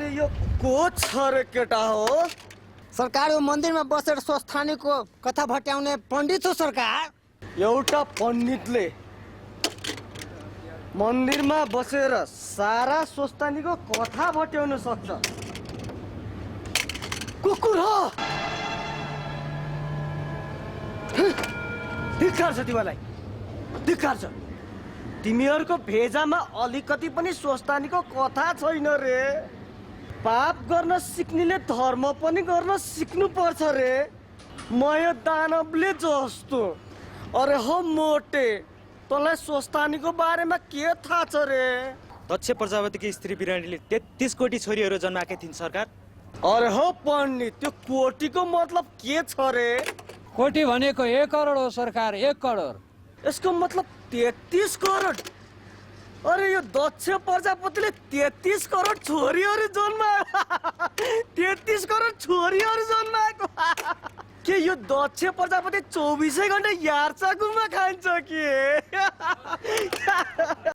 अरे यो को छ रे केटा हो? सरकार मंदिर में बसेर स्वस्थानी को कथा भट्याउने पंडित हो सरकार। एउटा पण्डितले मन्दिरमा बसेर सारा स्वस्थानीको कथा भट्याउन सक्छ। कुकुर हो। धिक्कार छ तिमीलाई, धिक्कार छ। तिमीहरूको भेजामा अलिकति पनि स्वस्थानीको कथा छैन रे। पाप गर्न सिक्नेले धर्म पनि गर्न सिक्नु पर्छ रे। म यो दानवले जस्तो। अरे हो मोटे, तँलाई स्वस्थानीको बारेमा के थाहा छ रे? दक्ष प्रजापतिकी स्त्री बिरानीले 33 कोटी छोरीहरू जन्माएकी थिइन् सरकार। अरे हो पण्डित, त्यो कोटीको मतलब के छ रे? कोटी भनेको 1 करोड हो सरकार, 1 करोड। यसको मतलब 33 करोड। अरे यो दक्ष प्रजापतिले 33 करोड छोरीहरू जन्मायो। 33 करोड छोरीहरू जन्माएको। के यो दक्ष प्रजापति 24 घण्टा यार्चा गुमा खान्छ के?